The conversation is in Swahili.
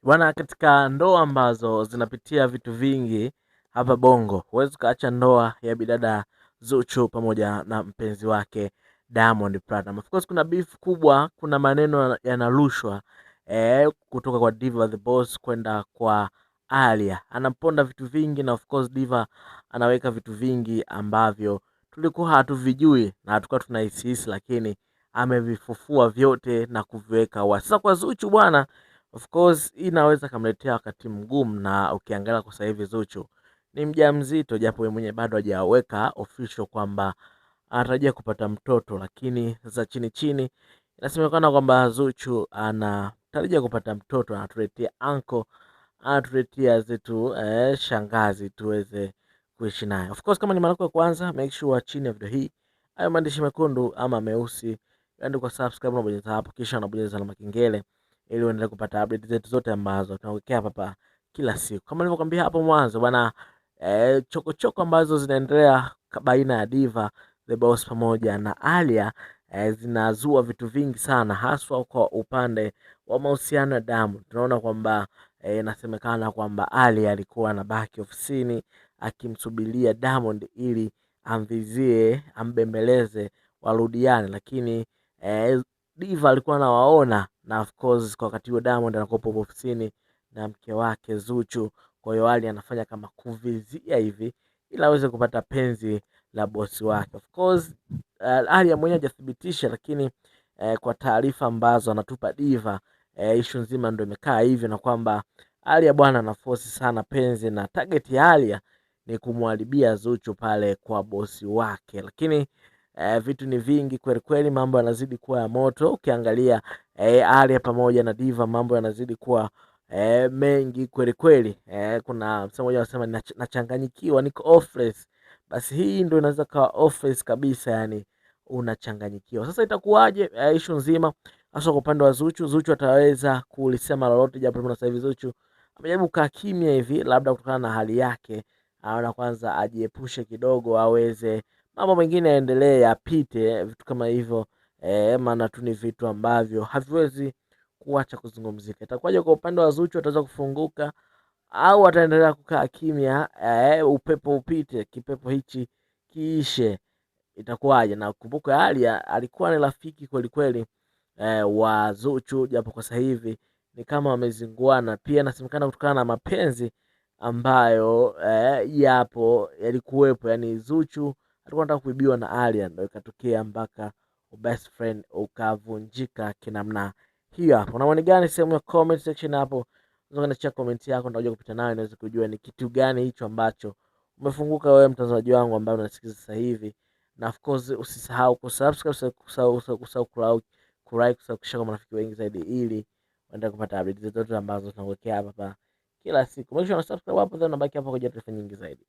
Bwana, katika ndoa ambazo zinapitia vitu vingi hapa Bongo, huwezi ukaacha ndoa ya bidada Zuchu pamoja na mpenzi wake Diamond Platnumz. Of course kuna beef kubwa, kuna maneno yanarushwa kutoka kwa Diva the Boss kwenda kwa Alia. Anamponda vitu vingi na of course Diva anaweka vitu vingi ambavyo tulikuwa hatuvijui na hatukuwa tunahisihisi, lakini amevifufua vyote na kuviweka wazi. Sasa kwa Zuchu bwana, of course hii inaweza kamletea wakati mgumu, na ukiangalia kwa sasa hivi Zuchu ni mjamzito, japo yeye mwenyewe bado hajaweka official kwamba anatarajia kupata mtoto, lakini za chini chini inasemekana kwamba Zuchu anatarajia kupata mtoto, anatuletea anko, anatuletea zetu shangazi tuweze kuishi naye. Of course kama ni mara yako ya kwanza, make sure chini ya video hii hayo maandishi mekundu ama meusi yaandikwa subscribe, unabonyeza hapo, kisha unabonyeza alama kengele ili uendelee kupata update zetu zote ambazo tunawekea hapa kila siku. Kama nilivyokuambia hapo mwanzo bwana, chokochoko ambazo zinaendelea baina ya Diva the Boss pamoja na Alia zinazua vitu vingi sana, haswa kwa upande wa mahusiano ya damu. Tunaona kwamba inasemekana kwamba Alia alikuwa anabaki ofisini akimsubiria Diamond ili amvizie, ambembeleze, warudiane, lakini Diva alikuwa anawaona, na of course kwa wakati huo Diamond anakuwa ofisini na mke wake Zuchu. Kwa hiyo Ali anafanya kama kuvizia hivi ili aweze kupata penzi la bosi wake. Of course Alia mwenyewe hajathibitisha, lakini kwa taarifa ambazo anatupa Diva, issue nzima ndio imekaa hivyo, na kwamba Alia bwana anaforce sana penzi na target ya Alia ni kumharibia Zuchu pale kwa bosi wake, lakini vitu ni vingi kweli kweli, mambo yanazidi kuwa ya moto. Ukiangalia Alia pamoja na Diva mambo yanazidi kuwa mengi kweli kweli. Kuna msemo mmoja anasema nachanganyikiwa, niko offless. Basi hii ndio inaweza kuwa offless kabisa, yani unachanganyikiwa. Sasa itakuwaje issue nzima hasa kwa upande wa Zuchu? Zuchu ataweza kulisema lolote, japo sasa hivi Zuchu amejaribu kukaa kimya hivi, labda kutokana na hali yake, aona kwanza ajiepushe kidogo, aweze mambo mengine yaendelee yapite, vitu kama hivyo maana tu ni vitu ambavyo haviwezi kuacha kuzungumzika. Itakuwaje kwa upande wa Zuchu, ataweza kufunguka au ataendelea kukaa kimya, upepo upite, kipepo hichi kiishe, itakuwaje? Na kumbuka Alia alikuwa ni rafiki kweli kweli wa Zuchu, japo kwa sasa hivi ni kama wamezinguana. Pia nasemekana kutokana na mapenzi ambayo yapo yalikuwepo, yani Zuchu alikuwa anataka kuibiwa na Alia, ndio ikatokea mpaka best friend ukavunjika kinamna hiyo. Hapo una maoni gani? Sehemu ya comment section hapo unaweza kuniachia comment yako, nitakuja kupita nayo niweze kujua ni kitu gani hicho ambacho umefunguka wewe mtazamaji wangu ambaye unasikiza sasa hivi. Na of course usisahau kusubscribe, usisahau kulike, kusahau kushare kwa marafiki wengi zaidi, ili uendelee kupata update zetu ambazo tunakuwekea hapa kila siku. Make sure una subscribe hapo, then unabaki hapo kwa taarifa nyingi zaidi.